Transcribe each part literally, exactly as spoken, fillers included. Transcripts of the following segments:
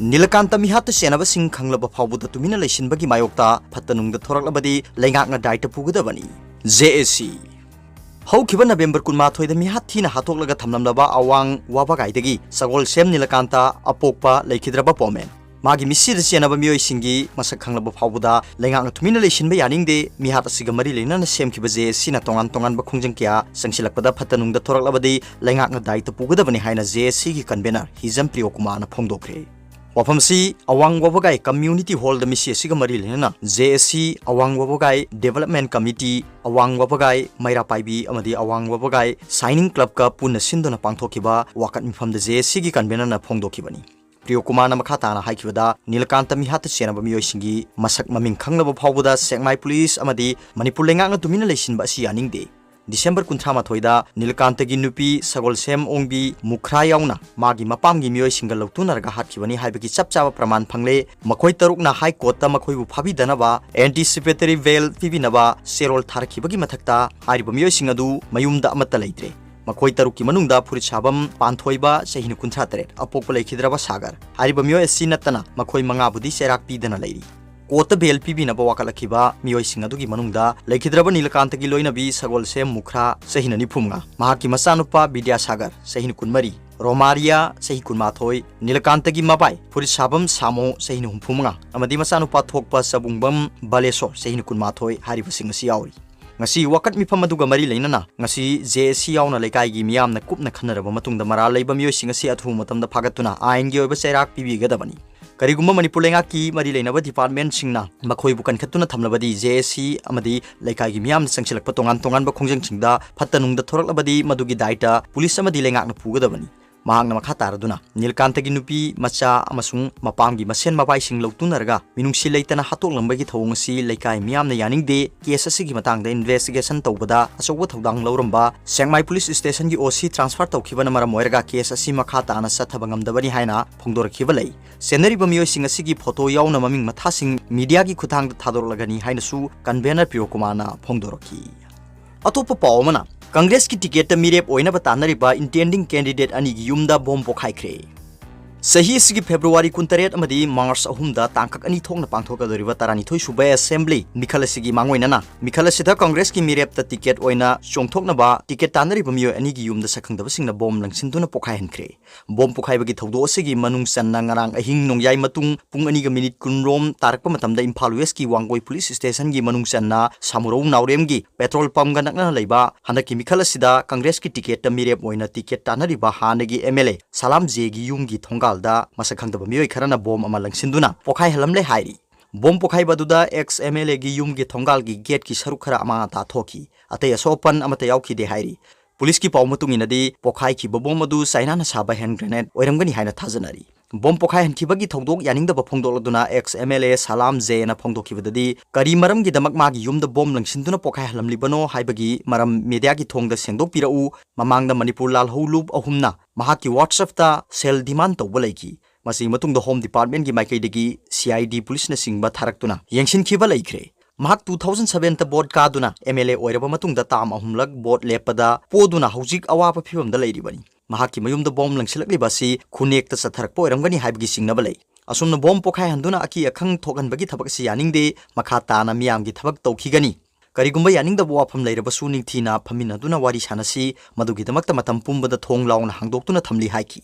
ꯅꯤꯂꯀꯥꯟꯇ ꯃꯤꯍꯥꯠꯇ ꯆꯦꯟꯅꯕꯁꯤꯡ ꯈꯪꯂꯕ ꯐꯥꯎꯕꯗ ꯇꯨꯃꯤꯟꯅ ꯂꯩꯁꯤꯟꯕꯒꯤ ꯃꯥꯌꯣꯛꯇ ꯐꯠꯇ ꯅꯨꯡꯗ ꯊꯣꯔꯛꯂꯕꯗꯤ ꯂꯩꯉꯥꯛꯅ ꯗꯥꯏꯇ ꯄꯨꯒꯗꯕꯅꯤ꯫ ꯖꯦ ꯑꯦ ꯁꯤ꯫ ꯍꯧꯈꯤꯕ ꯅꯕꯦꯝꯕꯔ ꯀꯨꯟꯃꯥꯊꯣꯏꯗ ꯃꯤꯍꯥꯠ ꯊꯤꯅ ꯍꯥꯠꯇꯣꯛꯂꯒ ꯊꯝꯂꯝꯂꯕ ꯑꯋꯥꯡ ꯋꯥꯕꯒꯥꯏꯗꯒꯤ ꯁꯒꯣꯜꯁꯦꯝ ꯅꯤꯂꯀꯥꯟꯇ ꯑꯄꯣꯛꯄ ꯂꯩꯈꯤꯗ꯭ꯔꯕ ꯄꯣꯃꯦꯟ꯫ ꯃꯥꯒꯤ ꯃꯤꯠꯁꯤꯗ ꯆꯦꯟꯅꯕ ꯃꯤꯑꯣꯏꯁꯤꯡꯒꯤ ꯃꯁꯛ ꯈꯪꯂꯕ ꯐꯥꯎꯕꯗ ꯂꯩꯉꯥꯛꯅ ꯇꯨꯃꯤꯟꯅ ꯂꯩꯁꯤꯟꯕ ꯌꯥꯅꯤꯡꯗꯦ꯫ ꯃꯤꯍꯥꯠ ꯑꯁꯤꯒ ꯃꯔꯤ ꯂꯩꯅꯅ ꯁꯦꯝꯈꯤꯕ ꯖꯦ ꯑꯦ ꯁꯤꯅ ꯇꯣꯉꯥꯟ ꯇꯣꯉꯥꯟꯕ ꯈꯣꯡꯖꯪ ꯀꯌꯥ ꯆꯪꯁꯤꯜꯂꯛꯄꯗ ꯐꯠꯇ ꯅꯨꯡꯗ ꯊꯣꯔꯛꯂꯕꯗꯤ ꯂꯩꯉꯥꯛꯅ ꯗꯥꯏꯇ ꯄꯨꯒꯗꯕꯅꯤ ꯍꯥꯏꯅ ꯖꯦ ꯑꯦ ꯁꯤꯒꯤ ꯀꯟꯚꯦꯅꯔ ꯍꯤꯖꯝ ꯄ꯭ꯔꯤꯌꯣꯀꯨꯃꯥꯔꯅ ꯐꯣꯡꯗꯣꯛꯈ꯭ꯔꯦ꯫ ꯋꯥꯐꯝꯁꯤ ꯑꯋꯥꯡ ꯋꯥꯕꯒꯥꯏ ꯀꯝꯃ꯭ꯌꯨꯅꯤꯇꯤ ꯍꯣꯜꯗ ꯃꯤꯁꯤ ꯑꯁꯤꯒ ꯃꯔꯤ ꯂꯩꯅꯅ ꯖꯦ ꯑꯦ ꯁꯤ, ꯑꯋꯥꯡ ꯋꯥꯕꯒꯥꯏ ꯗꯦꯕꯂꯞꯃꯦꯟ ꯀꯃꯤꯇꯤ, ꯑꯋꯥꯡ ꯋꯥꯕꯒꯥꯏ ꯃꯩꯔꯥ ꯄꯥꯏꯕꯤ ꯑꯃꯗꯤ ꯑꯋꯥꯡ ꯋꯥꯕꯒꯥꯏ ꯁꯥꯏꯅꯤꯡ ꯀ꯭ꯂꯕꯀ ꯄꯨꯟꯅ ꯁꯤꯟꯗꯨꯅ ꯄꯥꯡꯊꯣꯛꯈꯤꯕ ꯋꯥꯀꯠ ꯃꯤꯐꯝꯗ ꯖꯦ ꯑꯦ ꯁꯤꯒꯤ ꯀꯟꯚꯦꯅꯔꯅ ꯐꯣꯡꯗꯣꯛꯈꯤꯕꯅꯤ꯫ ꯄ꯭ꯔꯤꯌꯣꯀꯨꯃꯥꯔꯅ ꯃꯈꯥ ꯇꯥꯅ ꯍꯥꯏꯈꯤꯕꯗ, ꯅꯤꯂꯀꯥꯟꯇ ꯃꯤꯍꯥꯠꯇ ꯆꯦꯟꯅꯕ ꯃꯤꯑꯣꯏꯁꯤꯡꯒꯤ ꯃꯁꯛ ꯃꯃꯤꯡ ꯈꯪꯂꯕ ꯐꯥꯎꯕꯗ ꯁꯦꯛꯃꯥꯏ ꯄꯨꯂꯤꯁ ꯑꯃꯗꯤ ꯃꯅꯤꯄꯨꯔ ꯂꯩꯉꯥꯛꯅ ꯇꯨꯃꯤꯟꯅ ꯂꯩꯁꯤꯟꯕ ꯑꯁꯤ ꯌꯥꯅꯤꯡꯗꯦ꯫ ꯗꯤꯁꯦꯝꯕꯔ ꯀꯨꯟꯊ꯭ꯔꯥ ꯃꯥꯊꯣꯏꯗ ꯅꯤꯂꯀꯥꯟꯇꯒꯤ ꯅꯨꯄꯤ ꯁꯒꯣꯜꯁꯦꯝ ꯑꯣꯡꯕꯤ ꯃꯨꯈ꯭ꯔꯥ ꯌꯥꯎꯅ ꯃꯥꯒꯤ ꯃꯄꯥꯝꯒꯤ ꯃꯤꯑꯣꯏꯁꯤꯡꯒ ꯂꯧꯇꯨꯅꯔꯒ ꯍꯥꯠꯈꯤꯕꯅꯤ ꯍꯥꯏꯕꯒꯤ ꯆꯞ ꯆꯥꯕ ꯄ꯭ꯔꯃꯥꯟ ꯐꯪꯂꯦ꯫ ꯃꯈꯣꯏ ꯇꯔꯨꯛꯅ ꯍꯥꯏ ꯀꯣꯔꯠꯇ ꯃꯈꯣꯏꯕꯨ ꯐꯥꯕꯤꯗꯅꯕ ꯑꯦꯟꯇꯤꯁꯤꯄꯦꯇꯔꯤ ꯕꯦꯜ ꯄꯤꯕꯤꯅꯕ ꯆꯦꯔꯣꯜ ꯊꯥꯔꯛꯈꯤꯕꯒꯤ ꯃꯊꯛꯇ ꯍꯥꯏꯔꯤꯕ ꯃꯤꯑꯣꯏꯁꯤꯡ ꯑꯗꯨ ꯃꯌꯨꯝꯗ ꯑꯃꯠꯇ ꯂꯩꯇ꯭ꯔꯦ꯫ ꯃꯈꯣꯏ ꯇꯔꯨꯛꯀꯤ ꯃꯅꯨꯡꯗ ꯐꯨꯔꯤꯠ ꯁꯥꯐꯝ ꯄꯥꯟꯊꯣꯏꯕ, ꯆꯍꯤꯅ ꯀꯨꯟꯊ꯭ꯔꯥ ꯇꯔꯦꯠ, ꯑꯄꯣꯛꯄ ꯂꯩꯈꯤꯗ꯭ꯔꯕ ꯁꯥꯒꯔ ꯍꯥꯏꯔꯤꯕ ꯃꯤꯑꯣꯏ ꯑꯁꯤ ꯅꯠꯇꯅ ꯃꯈꯣꯏ ꯃꯉꯥꯕꯨꯗꯤ ꯆꯩꯔꯥꯛ ꯄꯤꯗꯅ ꯂꯩꯔꯤ꯫ ꯀꯣꯔꯠꯇ ꯕꯦꯜ ꯄꯤꯕꯤꯅꯕ ꯋꯥꯀꯠꯂꯛꯈꯤꯕ ꯃꯤꯑꯣꯏꯁꯤꯡ ꯑꯗꯨꯒꯤ ꯃꯅꯨꯡꯗ ꯂꯩꯈꯤꯗ꯭ꯔꯕ ꯅꯤꯂꯀꯥꯟꯇꯒꯤ ꯂꯣꯏꯅꯕꯤ ꯁꯒꯣꯜꯁꯦꯝ ꯃꯨꯈ꯭ꯔꯥ, ꯆꯍꯤꯅ ꯅꯤꯐꯨꯃꯉꯥ, ꯃꯍꯥꯛꯀꯤ ꯃꯆꯥꯅꯨꯄꯥ ꯕꯤꯗ꯭ꯌꯥꯁꯥꯒꯔ, ꯆꯍꯤꯅ ꯀꯨꯟꯃꯔꯤ, ꯔꯣꯃꯥꯔꯤꯌꯥ, ꯆꯍꯤ ꯀꯨꯟꯃꯥꯊꯣꯏ, ꯅꯤꯂꯀꯥꯟꯇꯒꯤ ꯃꯕꯥꯏ ꯐꯨꯔꯤꯠ ꯁꯥꯕꯝ ꯁꯥꯃꯣ, ꯆꯍꯤꯅ ꯍꯨꯝꯐꯨꯃꯉꯥ, ꯑꯃꯗꯤ ꯃꯆꯥꯅꯨꯄꯥ ꯊꯣꯛꯄ ꯆꯕꯨꯡꯕꯝ ꯕꯥꯂꯦꯁꯣꯔ, ꯆꯍꯤꯅ ꯀꯨꯟꯃꯥꯊꯣꯏ ꯍꯥꯏꯔꯤꯕꯁꯤꯡ ꯑꯁꯤ ꯌꯥꯎꯔꯤ꯫ ꯉꯁꯤ ꯋꯥꯀꯠ ꯃꯤꯐꯝ ꯑꯗꯨꯒ ꯃꯔꯤ ꯂꯩꯅꯅ ꯉꯁꯤ ꯖꯦ ꯑꯦ ꯁꯤ ꯌꯥꯎꯅ ꯂꯩꯀꯥꯏꯒꯤ ꯃꯤꯌꯥꯝꯅ ꯀꯨꯞꯅ ꯈꯟꯅꯔꯕ ꯃꯇꯨꯡꯗ ꯃꯔꯥꯜ ꯂꯩꯕ ꯃꯤꯑꯣꯏꯁꯤꯡ ꯑꯁꯤ ꯑꯊꯨꯕ ꯃꯇꯝꯗ ꯐꯥꯒꯠꯇꯨꯅ ꯑꯥꯏꯟꯒꯤ ꯑꯣꯏꯕ ꯆꯩꯔꯥꯛ ꯄꯤꯕꯤꯒꯗꯕꯅꯤ꯫ ꯀꯔꯤꯒꯨꯝꯕ ꯃꯅꯤꯄꯨꯔ ꯂꯩꯉꯥꯛꯀꯤ ꯃꯔꯤ ꯂꯩꯅꯕ ꯗꯤꯄꯥꯔꯠꯃꯦꯟꯠꯁꯤꯡꯅ ꯃꯈꯣꯏꯕꯨ ꯀꯟꯈꯠꯇꯨꯅ ꯊꯝꯂꯕꯗꯤ ꯖꯦ ꯑꯦ ꯁꯤ ꯑꯃꯗꯤ ꯂꯩꯀꯥꯏꯒꯤ ꯃꯤꯌꯥꯝꯅ ꯆꯪꯁꯤꯜꯂꯛꯄ ꯇꯣꯉꯥꯟ ꯇꯣꯉꯥꯟꯕ ꯈꯣꯡꯖꯪꯁꯤꯡꯗ ꯐꯠꯇ ꯅꯨꯡꯗ ꯊꯣꯔꯛꯂꯕꯗꯤ ꯃꯗꯨꯒꯤ ꯗꯥꯏꯇ ꯄꯨꯂꯤꯁ ꯑꯃꯗꯤ ꯂꯩꯉꯥꯛꯅ ꯄꯨꯒꯗꯕꯅꯤ꯫ ꯃꯍꯥꯛꯅ ꯃꯈꯥ ꯇꯥꯔꯗꯨꯅ ꯅꯤꯂꯀꯥꯟꯇꯒꯤ ꯅꯨꯄꯤ, ꯃꯆꯥ ꯑꯃꯁꯨꯡ ꯃꯄꯥꯝꯒꯤ ꯃꯁꯦꯟ ꯃꯕꯥꯏꯁꯤꯡ ꯂꯧꯇꯨꯅꯔꯒ ꯃꯤꯅꯨꯡꯁꯤ ꯂꯩꯇꯅ ꯍꯥꯠꯇꯣꯛꯂꯝꯕꯒꯤ ꯊꯧꯑꯣꯡ ꯑꯁꯤ ꯂꯩꯀꯥꯏ ꯃꯤꯌꯥꯝꯅ ꯌꯥꯅꯤꯡꯗꯦ꯫ ꯀꯦꯁ ꯑꯁꯤꯒꯤ ꯃꯇꯥꯡꯗ ꯏꯟꯚꯦꯁꯇꯤꯒꯦꯁꯟ ꯇꯧꯕꯗ ꯑꯆꯧꯕ ꯊꯧꯗꯥꯡ ꯂꯧꯔꯝꯕ ꯁꯦꯛꯃꯥꯏ ꯄꯨꯂꯤꯁ ꯁ꯭ꯇꯦꯁꯟꯒꯤ ꯑꯣ ꯁꯤ ꯇ꯭ꯔꯥꯟꯁꯐꯔ ꯇꯧꯈꯤꯕꯅ ꯃꯔꯝ ꯑꯣꯏꯔꯒ ꯀꯦꯁ ꯑꯁꯤ ꯃꯈꯥ ꯇꯥꯅ ꯆꯠꯊꯕ ꯉꯝꯗꯕꯅꯤ ꯍꯥꯏꯅ ꯐꯣꯡꯗꯣꯔꯛꯈꯤꯕ ꯂꯩ꯫ ꯆꯦꯟꯅꯔꯤꯕ ꯃꯤꯑꯣꯏꯁꯤꯡ ꯑꯁꯤꯒꯤ ꯐꯣꯇꯣ ꯌꯥꯎꯅ ꯃꯃꯤꯡ ꯃꯊꯥꯁꯤꯡ ꯃꯤꯗꯤꯌꯥꯒꯤ ꯈꯨꯠꯊꯥꯡꯗ ꯊꯥꯗꯣꯔꯛꯂꯒꯅꯤ ꯍꯥꯏꯅꯁꯨ ꯀꯟꯚꯦꯅꯔ ꯄ꯭ꯔꯤꯌꯣꯀꯨꯃꯥꯔꯅ ꯐꯣꯡꯗꯣꯔꯛꯈꯤ꯫ ꯑꯇꯣꯞꯄ ꯄꯥꯎ ꯑꯃꯅ, ꯀꯪꯒ꯭ꯔꯦꯁꯀꯤ ꯇꯤꯀꯦꯠꯇ ꯃꯤꯔꯦꯞ ꯑꯣꯏꯅꯕ ꯇꯥꯟꯅꯔꯤꯕ ꯏꯟꯇꯦꯟꯗꯤꯡ ꯀꯦꯟꯗꯤꯗꯦꯠ ꯑꯅꯤꯒꯤ ꯌꯨꯝꯗ ꯕꯣꯝ ꯄꯣꯈꯥꯏꯈ꯭ꯔꯦ꯫ ꯆꯍꯤ ꯑꯁꯤꯒꯤ ꯐꯦꯕ꯭ꯔꯨꯋꯥꯔꯤ ꯀꯨꯟꯇꯔꯦꯠ ꯑꯃꯗꯤ ꯃꯥꯔꯆ ꯑꯍꯨꯝꯗ ꯇꯥꯡꯀꯛ ꯑꯅꯤ ꯊꯣꯛꯅ ꯄꯥꯡꯊꯣꯛꯀꯗꯧꯔꯤꯕ ꯇꯔꯥꯅꯤꯊꯣꯏ ꯁꯨꯕ ꯑꯦꯁꯦꯝꯕ꯭ꯂꯤ ꯃꯤꯈꯜ ꯑꯁꯤꯒꯤ ꯃꯥꯡꯑꯣꯏꯅꯅ ꯃꯤꯈꯜ ꯑꯁꯤꯗ ꯀꯪꯒ꯭ꯔꯦꯁꯀꯤ ꯃꯤꯔꯦꯞꯇ ꯇꯤꯀꯦꯠ ꯑꯣꯏꯅ ꯆꯣꯡꯊꯣꯛꯅꯕ ꯇꯤꯀꯦꯠ ꯇꯥꯟꯅꯔꯤꯕ ꯃꯤꯑꯣꯏ ꯑꯅꯤꯒꯤ ꯌꯨꯝꯗ ꯁꯛꯈꯪꯗꯕꯁꯤꯡꯅ ꯕꯣꯝ ꯂꯪꯁꯤꯟꯗꯨꯅ ꯄꯣꯈꯥꯏꯍꯟꯈ꯭ꯔꯦ꯫ ꯕꯣꯝ ꯄꯣꯈꯥꯏꯕꯒꯤ ꯊꯧꯗꯣꯛ ꯑꯁꯤꯒꯤ ꯃꯅꯨꯡ ꯆꯟꯅ ꯉꯔꯥꯡ ꯑꯍꯤꯡ ꯅꯣꯡꯌꯥꯏ ꯃꯇꯨꯡ ꯄꯨꯡ ꯑꯅꯤꯒ ꯃꯤꯅꯤꯠ ꯀꯨꯟꯔꯣꯝ ꯇꯥꯔꯛꯄ ꯃꯇꯝꯗ ꯏꯝꯐꯥꯜ ꯋꯦꯁꯀꯤ ꯋꯥꯡꯒꯣꯏ ꯄꯨꯂꯤꯁ ꯁ꯭ꯇꯦꯁꯟꯒꯤ ꯃꯅꯨꯡ ꯆꯟꯅ ꯁꯥꯃꯨꯔꯧ ꯅꯥꯎꯔꯦꯝꯒꯤ ꯄꯦꯇ꯭ꯔꯣꯜ ꯄꯝꯒ ꯅꯛꯅꯅ ꯂꯩꯕ ꯍꯟꯗꯛꯀꯤ ꯃꯤꯈꯜ ꯑꯁꯤꯗ ꯀꯪꯒ꯭ꯔꯦꯁꯀꯤ ꯇꯤꯀꯦꯠꯇ ꯃꯤꯔꯦꯞ ꯑꯣꯏꯅ ꯇꯤꯀꯦꯠ ꯇꯥꯟꯅꯔꯤꯕ ꯍꯥꯟꯅꯒꯤ ꯑꯦꯝ ꯑꯦꯜ ꯑꯦ ꯁꯂꯥꯝ ꯖꯦꯒꯤ ꯌꯨꯝꯒꯤ ꯊꯣꯡꯒꯥꯜꯗ ꯃꯁꯛ ꯈꯪꯗꯕ ꯃꯤꯑꯣꯏ ꯈꯔꯅ ꯕꯣꯝ ꯑꯃ ꯂꯪꯁꯤꯟꯗꯨꯅ ꯄꯣꯈꯥꯏꯍꯜꯂꯝꯂꯦ ꯍꯥꯏꯔꯤ꯫ ꯕꯣꯝ ꯄꯣꯈꯥꯏꯕ ꯑꯗꯨꯗ ꯑꯦꯛꯁ ꯑꯦꯝ ꯑꯦꯜ ꯑꯦꯒꯤ ꯌꯨꯝꯒꯤ ꯊꯣꯡꯒꯥꯜꯒꯤ ꯒꯦꯠꯀꯤ ꯁꯔꯨꯛ ꯈꯔ ꯑꯃꯥꯡ ꯑꯇꯥ ꯊꯣꯛꯈꯤ꯫ ꯑꯇꯩ ꯑꯁꯣꯛ ꯑꯄꯟ ꯑꯃꯠꯇ ꯌꯥꯎꯈꯤꯗꯦ ꯍꯥꯏꯔꯤ꯫ ꯄꯨꯂꯤꯁꯀꯤ ꯄꯥꯎ ꯃꯇꯨꯡ ꯏꯟꯅꯗꯤ, ꯄꯣꯈꯥꯏꯈꯤꯕ ꯕꯣꯝ ꯑꯗꯨ ꯆꯥꯏꯅꯥꯅ ꯁꯥꯕ ꯍꯦꯟ ꯒ꯭ꯔꯦꯅꯦꯗ ꯑꯣꯏꯔꯝꯒꯅꯤ ꯍꯥꯏꯅ ꯊꯥꯖꯅꯔꯤ꯫ ꯕꯣꯝ ꯄꯣꯈꯥꯏꯍꯟꯈꯤꯕꯒꯤ ꯊꯧꯗꯣꯛ ꯌꯥꯅꯤꯡꯗꯕ ꯐꯣꯡꯗꯣꯛꯂꯗꯨꯅ ꯑꯦꯛꯁ ꯑꯦꯝ ꯑꯦꯜ ꯑꯦ ꯁꯂꯥꯝ ꯖꯦꯅ ꯐꯣꯡꯗꯣꯛꯈꯤꯕꯗꯗꯤ, ꯀꯔꯤ ꯃꯔꯝꯒꯤꯗꯃꯛ ꯃꯥꯒꯤ ꯌꯨꯝꯗ ꯕꯣꯝ ꯂꯪꯁꯤꯟꯗꯨꯅ ꯄꯣꯈꯥꯏꯍꯜꯂꯝꯂꯤꯕꯅꯣ ꯍꯥꯏꯕꯒꯤ ꯃꯔꯝ ꯃꯤꯗꯤꯌꯥꯒꯤ ꯊꯣꯡꯗ ꯁꯦꯡꯗꯣꯛꯄꯤꯔꯛꯎ꯫ ꯃꯃꯥꯡꯗ ꯃꯅꯤꯄꯨꯔ ꯂꯥꯜꯍꯧ ꯂꯨꯞ ꯑꯍꯨꯝꯅ ꯃꯍꯥꯛꯀꯤ WhatsApp-ꯇ ꯁꯦꯜ ꯗꯤꯃꯥꯟ ꯇꯧꯕ ꯂꯩꯈꯤ꯫ ꯃꯁꯤꯒꯤ ꯃꯇꯨꯡꯗ ꯍꯣꯝ ꯗꯤꯄꯥꯔꯠꯃꯦꯟꯒꯤ ꯃꯥꯏꯀꯩꯗꯒꯤ ꯁꯤ ꯑꯥꯏ ꯗꯤ ꯄꯨꯂꯤꯁꯅꯆꯤꯡꯕ ꯊꯥꯔꯛꯇꯨꯅ ꯌꯦꯡꯁꯤꯟꯈꯤꯕ ꯂꯩꯈ꯭ꯔꯦ꯫ ꯃꯍꯥꯛ ꯇꯨ ꯊꯥꯎꯖꯟ ꯁꯚꯦꯟꯗ ꯚꯣꯠ ꯀꯥꯗꯨꯅ ꯑꯦꯝ ꯑꯦꯜ ꯑꯦ ꯑꯣꯏꯔꯕ ꯃꯇꯨꯡꯗ ꯇꯥꯝ ꯑꯍꯨꯝꯂꯛ ꯚꯣꯠ ꯂꯦꯞꯄꯗ ꯄꯣꯗꯨꯅ ꯍꯧꯖꯤꯛ ꯑꯋꯥꯕ ꯐꯤꯚꯝꯗ ꯂꯩꯔꯤꯕꯅꯤ꯫ ꯃꯍꯥꯛꯀꯤ ꯃꯌꯨꯝꯗ ꯕꯣꯝ ꯂꯪꯁꯤꯜꯂꯛꯂꯤꯕ ꯑꯁꯤ ꯈꯨꯟꯅꯦꯛꯇ ꯆꯠꯊꯔꯛꯄ ꯑꯣꯏꯔꯝꯒꯅꯤ ꯍꯥꯏꯕꯒꯤ ꯆꯤꯡꯅꯕ ꯂꯩ꯫ ꯑꯁꯨꯝꯅ ꯕꯣꯝ ꯄꯣꯈꯥꯏꯍꯟꯗꯨꯅ ꯑꯀꯤ ꯑꯈꯪ ꯊꯣꯛꯍꯟꯕꯒꯤ ꯊꯕꯛ ꯑꯁꯤ ꯌꯥꯅꯤꯡꯗꯦ꯫ ꯃꯈꯥ ꯇꯥꯅ ꯃꯤꯌꯥꯝꯒꯤ ꯊꯕꯛ ꯇꯧꯈꯤꯒꯅꯤ꯫ ꯀꯔꯤꯒꯨꯝꯕ ꯌꯥꯅꯤꯡꯗꯕ ꯋꯥꯐꯝ ꯂꯩꯔꯕꯁꯨ ꯅꯤꯡꯊꯤꯅ ꯐꯝꯃꯤꯟꯅꯗꯨꯅ ꯋꯥꯔꯤ ꯁꯥꯟꯅꯁꯤ, ꯃꯗꯨꯒꯤꯗꯃꯛꯇ ꯃꯇꯝ ꯄꯨꯝꯕꯗ ꯊꯣꯡ ꯂꯥꯎꯅ ꯍꯥꯡꯗꯣꯛꯇꯨꯅ ꯊꯝꯂꯤ ꯍꯥꯏꯈꯤ꯫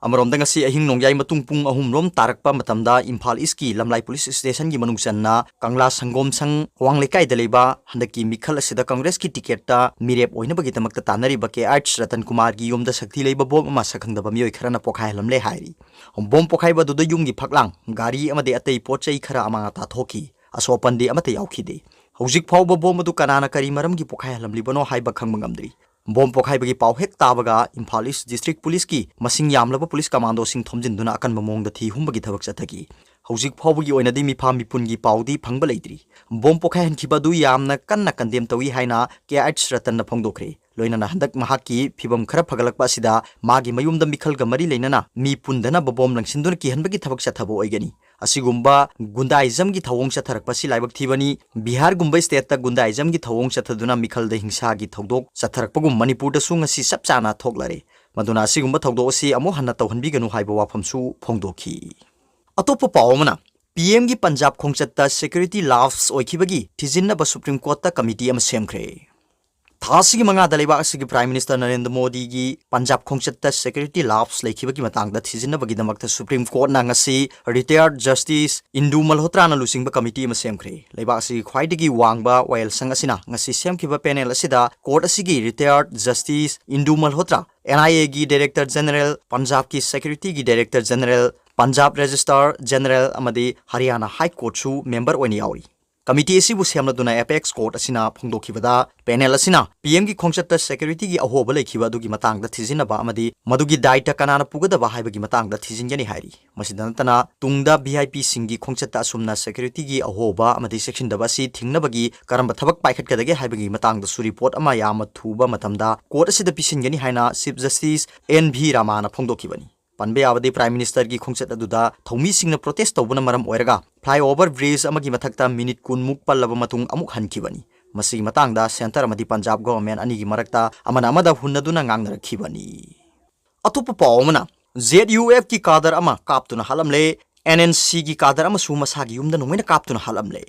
ꯑꯃꯔꯣꯝꯗ ꯉꯁꯤ ꯑꯍꯤꯡ ꯅꯣꯡꯌꯥꯏ ꯃꯇꯨꯡ ꯄꯨꯡ ꯑꯍꯨꯝ ꯔꯣꯝ ꯇꯥꯔꯛꯄ ꯃꯇꯝꯗ ꯏꯝꯐꯥꯜ ꯏꯁꯀꯤ ꯂꯝꯂꯥꯏ ꯄꯨꯂꯤꯁ ꯁ꯭ꯇꯦꯁꯟꯒꯤ ꯃꯅꯨꯡ ꯆꯟꯅ ꯀꯪꯂꯥ ꯁꯪꯒꯣꯝ ꯁꯪ ꯑꯋꯥꯡ ꯂꯩꯀꯥꯏꯗ ꯂꯩꯕ ꯍꯟꯗꯛꯀꯤ ꯃꯤꯈꯜ ꯑꯁꯤꯗ ꯀꯪꯒ꯭ꯔꯦꯁꯀꯤ ꯇꯤꯀꯦꯠꯇ ꯃꯤꯔꯦꯞ ꯑꯣꯏꯅꯕꯒꯤꯗꯃꯛꯇ ꯇꯥꯟꯅꯔꯤꯕ ꯀꯦ ꯑꯩꯆ ꯔꯇꯟ ꯀꯨꯃꯥꯔꯒꯤ ꯌꯨꯝꯗ ꯁꯛꯇꯤ ꯂꯩꯕ ꯕꯣꯝ ꯑꯃ ꯁꯛꯈꯪꯗꯕ ꯃꯤꯑꯣꯏ ꯈꯔꯅ ꯄꯣꯈꯥꯏꯍꯜꯂꯝꯂꯦ ꯍꯥꯏꯔꯤ꯫ ꯕꯣꯝ ꯄꯣꯈꯥꯏꯕ ꯑꯗꯨꯗ ꯌꯨꯝꯒꯤ ꯐꯛꯂꯥꯡ, ꯒꯥꯔꯤ ꯑꯃꯗꯤ ꯑꯇꯩ ꯄꯣꯠ ꯆꯩ ꯈꯔ ꯑꯃꯥꯡ ꯑꯇꯥ ꯊꯣꯛꯈꯤ꯫ ꯑꯁꯣꯛ ꯑꯄꯟꯗꯤ ꯑꯃꯠꯇ ꯌꯥꯎꯈꯤꯗꯦ꯫ ꯍꯧꯖꯤꯛ ꯐꯥꯎꯕ ꯕꯣꯝ ꯑꯗꯨ ꯀꯅꯥꯅ ꯀꯔꯤ ꯃꯔꯝꯒꯤ ꯄꯣꯈꯥꯏꯍꯜꯂꯝꯂꯤꯕꯅꯣ ꯍꯥꯏꯕ ꯈꯪꯕ ꯉꯝꯗ꯭ꯔꯤ꯫ ꯕꯣꯝ ꯄꯣꯈꯥꯏꯕꯒꯤ ꯄꯥꯎ ꯍꯦꯛ ꯇꯥꯕꯒ ꯏꯝꯐꯥꯜ ꯏꯁ ꯗꯤꯁꯇ꯭ꯔꯤꯛ ꯄꯨꯂꯤꯁꯀꯤ ꯃꯁꯤꯡ ꯌꯥꯝꯂꯕ ꯄꯨꯂꯤꯁ ꯀꯃꯥꯟꯗꯣꯁꯤꯡ ꯊꯣꯝꯖꯤꯟꯗꯨꯅ ꯑꯀꯟꯕ ꯃꯑꯣꯡꯗ ꯊꯤ ꯍꯨꯝꯕꯒꯤ ꯊꯕꯛ ꯆꯠꯊꯈꯤ꯫ ꯍꯧꯖꯤꯛ ꯐꯥꯎꯕꯒꯤ ꯑꯣꯏꯅꯗꯤ ꯃꯤꯐꯥ ꯃꯤꯄꯨꯟꯒꯤ ꯄꯥꯎꯗꯤ ꯐꯪꯕ ꯂꯩꯇ꯭ꯔꯤ꯫ ꯕꯣꯝ ꯄꯣꯈꯥꯏꯍꯟꯈꯤꯕ ꯑꯗꯨ ꯌꯥꯝꯅ ꯀꯟꯅ ꯀꯟꯗꯦꯝ ꯇꯧꯏ ꯍꯥꯏꯅ ꯀꯦ ꯑꯩꯆ ꯔꯇꯟꯅ ꯐꯣꯡꯗꯣꯛꯈ꯭ꯔꯦ꯫ ꯂꯣꯏꯅꯅ ꯍꯟꯗꯛ ꯃꯍꯥꯛꯀꯤ ꯐꯤꯕꯝ ꯈꯔ ꯐꯒꯠꯂꯛꯄ ꯑꯁꯤꯗ ꯃꯥꯒꯤ ꯃꯌꯨꯝꯗ ꯃꯤꯈꯜꯒ ꯃꯔꯤ ꯂꯩꯅꯅ ꯃꯤ ꯄꯨꯟꯗꯅꯕ ꯕꯣꯝ ꯂꯪꯁꯤꯟꯗꯨꯅ ꯀꯤꯍꯟꯕꯒꯤ ꯊꯕꯛ ꯆꯠꯊꯕ ꯑꯣꯏꯒꯅꯤ꯫ ꯑꯁꯤꯒꯨꯝꯕ ꯒꯨꯟꯗꯥꯏꯖꯝꯒꯤ ꯊꯧꯑꯣꯡ ꯆꯠꯊꯔꯛꯄ ꯑꯁꯤ ꯂꯥꯏꯕꯛ ꯊꯤꯕꯅꯤ꯫ ꯕꯤꯍꯥꯔꯒꯨꯝꯕ ꯁ꯭ꯇꯦꯠꯇ ꯒꯨꯟꯗꯥꯏꯖꯝꯒꯤ ꯊꯧꯑꯣꯡ ꯆꯠꯊꯗꯨꯅ ꯃꯤꯈꯜꯗ ꯍꯤꯡꯁꯥꯒꯤ ꯊꯧꯗꯣꯛ ꯆꯠꯊꯔꯛꯄꯒꯨꯝ ꯃꯅꯤꯄꯨꯔꯗꯁꯨ ꯉꯁꯤ ꯆꯞ ꯆꯥꯅ ꯊꯣꯛꯂꯔꯦ꯫ ꯃꯗꯨꯅ ꯑꯁꯤꯒꯨꯝꯕ ꯊꯧꯗꯣꯛ ꯑꯁꯤ ꯑꯃꯨꯛ ꯍꯟꯅ ꯇꯧꯍꯟꯕꯤꯒꯅꯨ ꯍꯥꯏꯕ ꯋꯥꯐꯝꯁꯨ ꯐꯣꯡꯗꯣꯛꯈꯤ꯫ ꯑꯇꯣꯞꯄ ꯄꯥꯎ ꯑꯃꯅ, ꯄꯤ ꯑꯦꯝꯒꯤ ꯄꯟꯖꯥꯕ ꯈꯣꯡꯆꯠꯇ ꯁꯦꯀ꯭ꯌꯨꯔꯤꯇꯤ ꯂꯥꯞꯁ ꯑꯣꯏꯈꯤꯕꯒꯤ ꯊꯤꯖꯤꯟꯅꯕ ꯁꯨꯄ꯭ꯔꯤꯝ ꯀꯣꯔꯠꯇ ꯀꯃꯤꯇꯤ ꯑꯃ ꯁꯦꯝꯈ꯭ꯔꯦ꯫ ꯊꯥ ꯑꯁꯤꯒꯤ ꯃꯉꯥꯗ ꯂꯩꯕꯥꯛ ꯑꯁꯤꯒꯤ ꯄ꯭ꯔꯥꯏꯝ ꯃꯤꯅꯤꯁꯇꯔ ꯅꯔꯦꯟꯗ꯭ꯔ ꯃꯣꯗꯤꯒꯤ ꯄꯟꯖꯥꯕ ꯈꯣꯡꯆꯠꯇ ꯁꯦꯀ꯭ꯌꯨꯔꯤꯇꯤ ꯂꯥꯞꯁ ꯂꯩꯈꯤꯕꯒꯤ ꯃꯇꯥꯡꯗ ꯊꯤꯖꯤꯟꯅꯕꯒꯤꯗꯃꯛꯇ ꯁꯨꯄ꯭ꯔꯤꯝ ꯀꯣꯔꯠꯅ ꯉꯁꯤ ꯔꯤꯇꯥꯌꯔꯗ ꯖꯁꯇꯤꯁ ꯏꯟꯗꯨ ꯃꯜꯍꯣꯇ꯭ꯔꯥꯅ ꯂꯨꯆꯤꯡꯕ ꯀꯃꯤꯇꯤ ꯑꯃ ꯁꯦꯝꯈ꯭ꯔꯦ꯫ ꯂꯩꯕꯥꯛ ꯑꯁꯤꯒꯤ ꯈ꯭ꯋꯥꯏꯗꯒꯤ ꯋꯥꯡꯕ ꯋꯥꯌꯦꯜꯁꯪ ꯑꯁꯤꯅ ꯉꯁꯤ ꯁꯦꯝꯈꯤꯕ ꯄꯦꯅꯦꯜ ꯑꯁꯤꯗ ꯀꯣꯔꯠ ꯑꯁꯤꯒꯤ ꯔꯤꯇꯥꯌꯔꯗ ꯖꯁꯇꯤꯁ ꯏꯟꯗꯨ ꯃꯜꯍꯣꯇ꯭ꯔꯥ, ꯑꯦꯟ ꯑꯥꯏ ꯑꯦꯒꯤ ꯗꯥꯏꯔꯦꯛꯇꯔ ꯖꯦꯅꯔꯦꯜ, ꯄꯟꯖꯥꯕꯀꯤ ꯁꯦꯀ꯭ꯌꯨꯔꯤꯇꯤꯒꯤ director general, Punjab registrar general ꯑꯃꯗꯤ ꯍꯔꯤꯌꯥꯅꯥ ꯍꯥꯏ ꯀꯣꯔꯠꯁꯨ ꯃꯦꯝꯕꯔ ꯑꯣꯏꯅ ꯌꯥꯎꯔꯤ꯫ ꯀꯃꯤꯇꯤ ꯑꯁꯤꯕꯨ ꯁꯦꯝꯂꯗꯨꯅ ꯑꯦꯄꯦꯛꯁ ꯀꯣꯔꯠ ꯑꯁꯤꯅ ꯐꯣꯡꯗꯣꯛꯈꯤꯕꯗ, ꯄꯦꯅꯦꯜ ꯑꯁꯤꯅ ꯄꯤ ꯑꯦꯝꯒꯤ ꯈꯣꯡꯆꯠꯇ ꯁꯦꯀ꯭ꯌꯨꯔꯤꯇꯤꯒꯤ ꯑꯍꯣꯕ ꯂꯩꯈꯤꯕ ꯑꯗꯨꯒꯤ ꯃꯇꯥꯡꯗ ꯊꯤꯖꯤꯟꯅꯕ ꯑꯃꯗꯤ ꯃꯗꯨꯒꯤ ꯗꯥꯏꯇ ꯀꯅꯥꯅ ꯄꯨꯒꯗꯕ ꯍꯥꯏꯕꯒꯤ ꯃꯇꯥꯡꯗ ꯊꯤꯖꯤꯟꯒꯅꯤ ꯍꯥꯏꯔꯤ꯫ ꯃꯁꯤꯗ ꯅꯠꯇꯅ, ꯇꯨꯡꯗ ꯚꯤ ꯑꯥꯏ ꯄꯤꯁꯤꯡꯒꯤ ꯈꯣꯡꯆꯠꯇ ꯑꯁꯨꯝꯅ ꯁꯦꯀ꯭ꯌꯨꯔꯤꯇꯤꯒꯤ ꯑꯍꯣꯕ ꯑꯃꯗꯤ ꯆꯦꯛꯁꯤꯟꯗꯕ ꯑꯁꯤ ꯊꯤꯡꯅꯕꯒꯤ ꯀꯔꯝꯕ ꯊꯕꯛ ꯄꯥꯏꯈꯠꯀꯗꯒꯦ ꯍꯥꯏꯕꯒꯤ ꯃꯇꯥꯡꯗꯁꯨ ꯔꯤꯄꯣꯔꯠ ꯑꯃ ꯌꯥꯝꯅ ꯊꯨꯕ ꯃꯇꯝꯗ ꯀꯣꯔꯠ ꯑꯁꯤꯗ ꯄꯤꯁꯤꯟꯒꯅꯤ ꯍꯥꯏꯅ ꯆꯤꯐ ꯖꯁꯇꯤꯁ ꯑꯦꯟ ꯚꯤ ꯔꯥꯃꯥꯅ ꯐꯣꯡꯗꯣꯛꯈꯤꯕꯅꯤ꯫ ꯄꯟꯕ ꯌꯥꯕꯗꯤ, ꯄ꯭ꯔꯥꯏꯝ ꯃꯤꯅꯤꯁꯇꯔꯒꯤ ꯈꯣꯡꯆꯠ ꯑꯗꯨꯗ ꯊꯧꯃꯤꯁꯤꯡꯅ ꯄ꯭ꯔꯣꯇꯦꯁ ꯇꯧꯕꯅ ꯃꯔꯝ ꯑꯣꯏꯔꯒ ꯐ꯭ꯂꯥꯏꯑꯣꯚꯔ ꯕ꯭ꯔꯤꯖ ꯑꯃꯒꯤ ꯃꯊꯛꯇ ꯃꯤꯅꯤꯠ ꯀꯨꯟꯃꯨꯛ ꯄꯜꯂꯕ ꯃꯇꯨꯡ ꯑꯃꯨꯛ ꯍꯟꯈꯤꯕꯅꯤ꯫ ꯃꯁꯤꯒꯤ ꯃꯇꯥꯡꯗ ꯁꯦꯟꯇꯔ ꯑꯃꯗꯤ ꯄꯟꯖꯥꯕ ꯒꯣꯚꯔꯟꯃꯦꯟꯠ ꯑꯅꯤꯒꯤ ꯃꯔꯛꯇ ꯑꯃꯅ ꯑꯃꯗ ꯍꯨꯟꯅꯗꯨꯅ ꯉꯥꯡꯅꯔꯛꯈꯤꯕꯅꯤ꯫ ꯑꯇꯣꯞꯄ ꯄꯥꯎ ꯑꯃꯅ, ꯖꯦ ꯑꯦꯟ ꯌꯨ ꯑꯦꯐꯀꯤ ꯀꯥꯗꯔ ꯑꯃ ꯀꯥꯞꯇꯨꯅ ꯍꯥꯠꯂꯝꯂꯦ, ꯑꯦꯟ ꯑꯦꯟ ꯁꯤꯒꯤ ꯀꯥꯗꯔ ꯑꯃꯁꯨ ꯃꯁꯥꯒꯤ ꯌꯨꯝꯗ ꯅꯣꯡꯃꯩꯅ ꯀꯥꯞꯇꯨꯅ ꯍꯥꯠꯂꯝꯂꯦ꯫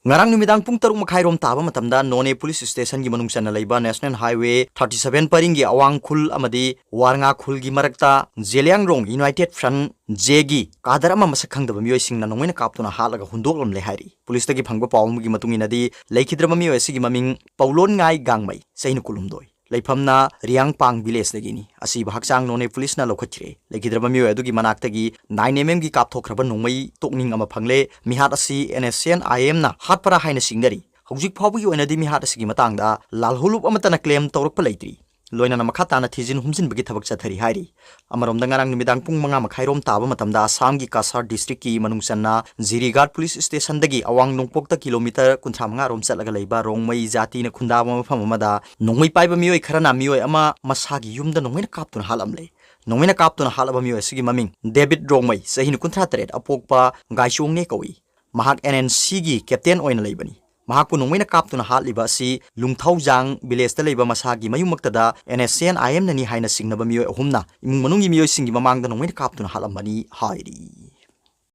ꯉꯔꯥꯡ ꯅꯨꯃꯤꯗꯥꯡ ꯄꯨꯡ ꯇꯔꯨꯛ ꯃꯈꯥꯏꯔꯣꯝ ꯇꯥꯕ ꯃꯇꯝꯗ ꯅꯣꯅꯦ ꯄꯨꯂꯤꯁ ꯁ꯭ꯇꯦꯁꯟꯒꯤ ꯃꯅꯨꯡ ꯆꯟꯅ ꯂꯩꯕ ꯅꯦꯁꯅꯦꯜ ꯍꯥꯏꯋꯦ ꯊꯥꯔꯇꯤ ꯁꯚꯦꯟ ꯄꯔꯤꯡꯒꯤ ꯑꯋꯥꯡ ꯈꯨꯜ ꯑꯃꯗꯤ ꯋꯥꯔꯉꯥ ꯈꯨꯜꯒꯤ ꯃꯔꯛꯇ ꯖꯦꯂꯤꯌꯥꯡꯔꯣꯡ ꯌꯨꯅꯥꯏꯇꯦꯗ ꯐ꯭ꯔꯟꯠ, ꯖꯦꯒꯤ ꯀꯥꯗꯔ ꯑꯃ ꯃꯁꯛ ꯈꯪꯗꯕ ꯃꯤꯑꯣꯏꯁꯤꯡꯅ ꯅꯣꯡꯃꯩꯅ ꯀꯥꯞꯇꯨꯅ ꯍꯥꯠꯂꯒ ꯍꯨꯟꯗꯣꯛꯂꯝꯂꯦ ꯍꯥꯏꯔꯤ꯫ ꯄꯨꯂꯤꯁꯇꯒꯤ ꯐꯪꯕ ꯄꯥꯎ ꯑꯃꯒꯤ ꯃꯇꯨꯡ ꯏꯟꯅꯗꯤ, ꯂꯩꯈꯤꯗ꯭ꯔꯕ ꯃꯤꯑꯣꯏ ꯑꯁꯤꯒꯤ ꯃꯃꯤꯡ ꯄꯧꯂꯣꯟꯉꯥꯏ ꯒꯥꯡꯃꯩ, ꯆꯍꯤ ꯀꯨꯟꯍꯨꯝꯗꯣꯏ, ꯂꯩꯐꯝꯅ ꯔꯤꯌꯥꯡꯄꯥꯡ ꯚꯤꯂꯦꯖꯇꯒꯤꯅꯤ꯫ ꯑꯁꯤꯕ ꯍꯛꯆꯥꯡ ꯅꯣꯅꯦ ꯄꯨꯂꯤꯁꯅ ꯂꯧꯈꯠꯈ꯭ꯔꯦ꯫ ꯂꯩꯈꯤꯗ꯭ꯔꯕ ꯃꯤꯑꯣꯏ ꯑꯗꯨꯒꯤ ꯃꯅꯥꯛꯇꯒꯤ ꯅꯥꯏꯟ ꯑꯦꯝ ꯑꯦꯝꯒꯤ ꯀꯥꯞꯊꯣꯛꯈ꯭ꯔꯕ ꯅꯣꯡꯃꯩ ꯇꯣꯛꯅꯤꯡ ꯑꯃ ꯐꯪꯂꯦ꯫ ꯃꯤꯍꯥꯠ ꯑꯁꯤ ꯑꯦꯟ ꯑꯦꯁ ꯑꯦꯟ ꯑꯥꯏ ꯑꯦꯝꯅ ꯍꯥꯠꯄꯔꯥ ꯍꯥꯏꯅ ꯆꯤꯡꯅꯔꯤ꯫ ꯍꯧꯖꯤꯛ ꯐꯥꯎꯕꯒꯤ ꯑꯣꯏꯅꯗꯤ ꯃꯤꯍꯥꯠ ꯑꯁꯤꯒꯤ ꯃꯇꯥꯡꯗ ꯂꯥꯜꯍꯧꯂꯨꯞ ꯑꯃꯠꯇꯅ ꯀ꯭ꯂꯦꯝ ꯇꯧꯔꯛꯄ ꯂꯩꯇ꯭ꯔꯤ꯫ ꯂꯣꯏꯅꯅ ꯃꯈꯥ ꯇꯥꯅ ꯊꯤꯖꯤꯟ ꯍꯨꯝꯖꯤꯟꯕꯒꯤ ꯊꯕꯛ ꯆꯠꯊꯔꯤ ꯍꯥꯏꯔꯤ꯫ ꯑꯃꯔꯣꯝꯗ, ꯉꯔꯥꯡ ꯅꯨꯃꯤꯗꯥꯡ ꯄꯨꯡ ꯃꯉꯥ ꯃꯈꯥꯏꯔꯣꯝ ꯇꯥꯕ ꯃꯇꯝꯗ ꯑꯁꯥꯝꯒꯤ ꯀꯥꯁꯥꯔ ꯗꯤꯁꯇ꯭ꯔꯤꯛꯀꯤ ꯃꯅꯨꯡ ꯆꯟꯅ ꯖꯤꯔꯤꯒꯥꯠ ꯄꯨꯂꯤꯁ ꯁ꯭ꯇꯦꯁꯟꯗꯒꯤ ꯑꯋꯥꯡ ꯅꯣꯡꯄꯣꯛꯇ ꯀꯤꯂꯣꯃꯤꯇꯔ ꯀꯨꯟꯊ꯭ꯔꯥ ꯃꯉꯥ ꯔꯣꯝ ꯆꯠꯂꯒ ꯂꯩꯕ ꯔꯣꯡꯃꯩ ꯖꯥꯇꯤꯅ ꯈꯨꯟꯗꯥꯕ ꯃꯐꯝ ꯑꯃꯗ ꯅꯣꯡꯃꯩ ꯄꯥꯏꯕ ꯃꯤꯑꯣꯏ ꯈꯔꯅ ꯃꯤꯑꯣꯏ ꯑꯃ ꯃꯁꯥꯒꯤ ꯌꯨꯝꯗ ꯅꯣꯡꯃꯩꯅ ꯀꯥꯞꯇꯨꯅ ꯍꯥꯠꯂꯝꯂꯦ꯫ ꯅꯣꯡꯃꯩꯅ ꯀꯥꯞꯇꯨꯅ ꯍꯥꯠꯂꯕ ꯃꯤꯑꯣꯏ ꯑꯁꯤꯒꯤ ꯃꯃꯤꯡ ꯗꯦꯕꯤꯠ ꯔꯣꯡꯃꯩ, ꯆꯍꯤ ꯀꯨꯟꯊ꯭ꯔꯥ ꯇꯔꯦꯠ, ꯑꯄꯣꯛꯄ ꯒꯥꯏꯆꯣꯡꯅꯦ ꯀꯧꯏ꯫ ꯃꯍꯥꯛ ꯑꯦꯟ ꯑꯦꯟ ꯁꯤꯒꯤ ꯀꯦꯞꯇꯦꯟ ꯑꯣꯏꯅ ꯂꯩꯕꯅꯤ꯫ ꯃꯍꯥꯛꯄꯨ ꯅꯣꯡꯃꯩꯅ ꯀꯥꯞꯇꯨꯅ ꯍꯥꯠꯂꯤꯕ ꯑꯁꯤ ꯂꯨꯡꯊꯧꯖꯥꯡ ꯚꯤꯂꯦꯖꯇ ꯂꯩꯕ ꯃꯁꯥꯒꯤ ꯃꯌꯨꯝꯃꯛꯇꯗ NSCN IMꯅꯅꯤ ꯍꯥꯏꯅ ꯆꯤꯡꯅꯕ ꯃꯤꯑꯣꯏ ꯑꯍꯨꯝꯅ ꯏꯃꯨꯡ ꯃꯅꯨꯡꯒꯤ ꯃꯤꯑꯣꯏꯁꯤꯡꯒꯤ ꯃꯃꯥꯡꯗ ꯅꯣꯡꯃꯩꯅ ꯀꯥꯞꯇꯨꯅ ꯍꯥꯠꯂꯝꯕꯅꯤ ꯍꯥꯏꯔꯤ꯫